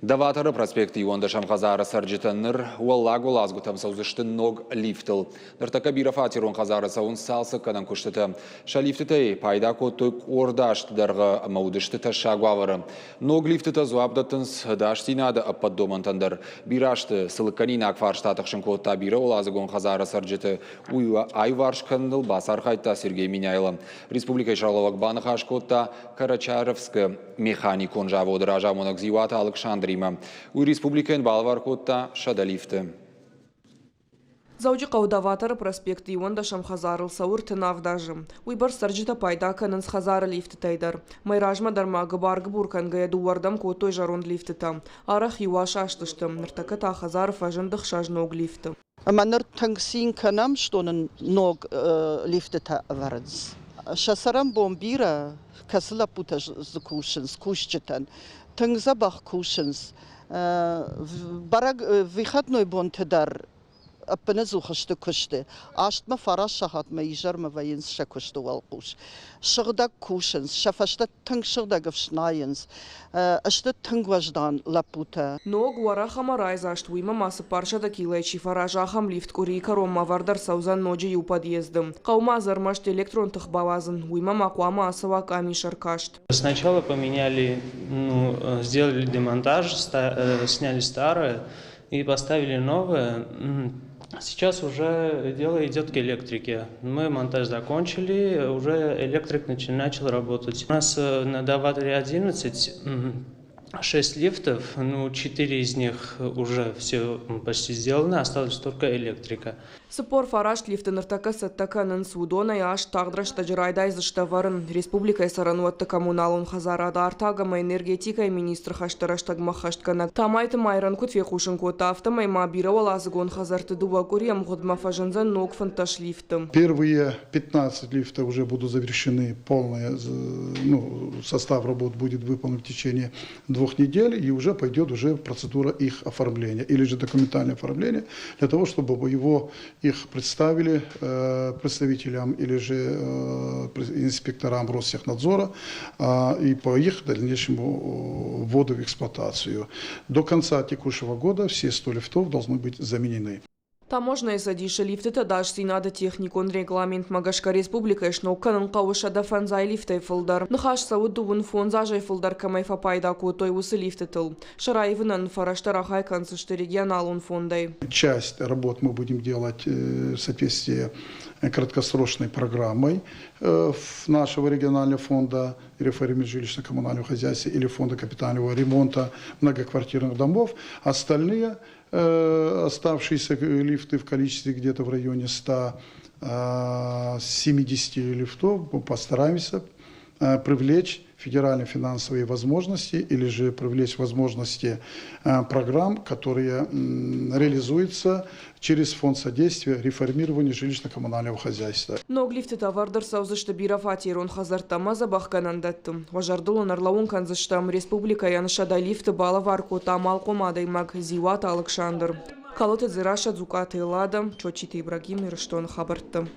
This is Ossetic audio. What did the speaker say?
Доваторы проспекты 11-ӕм хӕдзары цӕрджытӕ ныр уӕллаг уӕладзгуытӕм цӕудзысты ног лифтыл. Ныртӕккӕ бирӕфатерон хӕдзары цӕуынц цалцӕггӕнӕн куыстытӕ. Сӕ лифтытӕй пайда кодтой къорд азты дӕргъы ӕмӕ уыдысты тӕссаг уавӕры. Ног лифтытӕ дзуапп дӕттынц ӕдасдзинады ӕппӕт домӕнтӕн дӕр. Бирӕ азты цы лыггӕнинаг фарста тыхсын кодта бирӕуӕладзыгон хӕдзары цӕрджыты, уый аиуварс кӕныныл бацархайдта Сергей Меняйло. Республикӕйы сӕргълӕууӕг баныхас кодта Карачаровскы механикон заводы разамонӕг Дзиуаты Алыксандримӕ. Уый республикӕйӕн балӕвар кодта 100 лифты. Дзӕуджыхъӕуы Доваторы проспекты 11-ӕм хӕдзарыл цӕуы 37 азы. Уыйбӕрц цӕрджытӕ пайда кӕнынц хӕдзары лифтытӕй дӕр. Мӕй размӕ дӕр ма гыбар-гыбур кӕнгӕйӕ дыууӕрдӕм кодтой зӕронд лифтытӕ. Арӕх-иу асастысты, ныртӕккӕ та хӕдзары фӕзынд ӕхсӕз ног лифты. Ӕмӕ ныр тынг цин кӕнӕм, что нын ног лифтытӕ ӕвӕрынц. Сӕ цӕрӕнбон бирӕ, кӕцы лӕппутӕ дзы кусынц, кусджытӕн. Тынг дзӕбӕх кусынц. Бӕрӕг выходной бонты дӕр ӕппынӕдзух сты куысты. Астмӕ фараст сахатмӕ изӕрмӕ вӕййынц сӕ куысты уӕлхъус. Сыгъдӕг кусынц, сӕ фӕстӕ тынг сыгъдӕг ӕфснайынц. Сты тынг уӕздан лӕппутӕ. Ног, уӕрӕх ӕмӕ райдзаст, уыимӕ ма 400 килойы чи фӕраза, ахӕм лифт къуырийы кӕронмӕ ӕвӕрд ӕрцӕудзӕн ноджы иу подъезды. Хъӕуы ма дзы ӕрмӕст электрон тых бауадзын, уыимӕ ма хъуамӕ ацӕуа къамис ӕркаст. Сначала поменяли, ну, сделали демонтаж, сняли старое и поставили новое. Сейчас уже дело идет к электрике. Мы монтаж закончили, уже электрик начал работать. У нас на Доваторе 11 6 лифтов, ну, 4 из них уже все почти сделано, осталась только электрика. 49 лифты ныртӕккӕ цӕттӕ кӕнынц, уыдонӕй аст тагъд рӕстӕджы райдайдзысты ӕвӕрын. Республикӕйы цӕрӕнуӕтты коммуналон хӕдзарады, артаг ӕмӕ энергетикӕйы министры хӕсты рӕстӕгмӕ ӕххӕстгӕнӕг Тамайты Майрӕн куыд фехъусын кодта, афтӕмӕй ма бирӕуӕладзыгон хӕдзӕртты дыууӕ къуыри ӕмгъуыдмӕ фӕзындзӕн ног 15 лифты. Первые 15 лифтов уже будут завершены, полный, ну, состав работ будет выполнен в течение 2 недель, и уже пойдет уже процедура их оформления, или же документальное оформление, для того, чтобы их представили представителям или же инспекторам Ростехнадзора и по их дальнейшему вводу в эксплуатацию. До конца текущего года все 100 лифтов должны быть заменены. Таможнӕйы цӕдисы лифтыты ӕдасдзинады техникон регламентмӕ гӕсгӕ республикӕйы сног кӕнын хъӕуы 150 лифтӕй фылдӕр. Ныхас цӕуы 35 азӕй фылдӕр кӕмӕй фӕпайда кодтой, уыцы лифтытыл. Сӕ раивынӕн фӕрӕзтӕ рахай кӕндзысты регионалон фондӕй. Часть работ мы будем делать в соответствии краткосрочной программой нашего регионального фонда реформы жилищно-коммунального хозяйства или фонда капитального ремонта многоквартирных домов. Остальные оставшиеся лифты в количестве где-то в районе 170 лифтов мы постараемся привлечь федеральные финансовые возможности или же привлечь возможности программ, которые реализуются через фонд содействия реформированию жилищно-коммунального хозяйства. Ног лифтытӕ ӕвӕрд ӕрцӕудзысты бирӕфатерон хӕдзӕрттӕ ӕмӕ дзӕбӕхгӕнӕндӕтты. Уӕ зӕрдыл ын ӕрлӕууын кӕндзыстӕм, республикӕйӕн 100 лифты балӕвар кодта амалхъом адӕймаг Дзиуаты Алыксандр. Калоты Дзерассӕ, Дзукъаты Эллада, Чочиты Ибрагим, Ирыстоны хабӕрттӕ.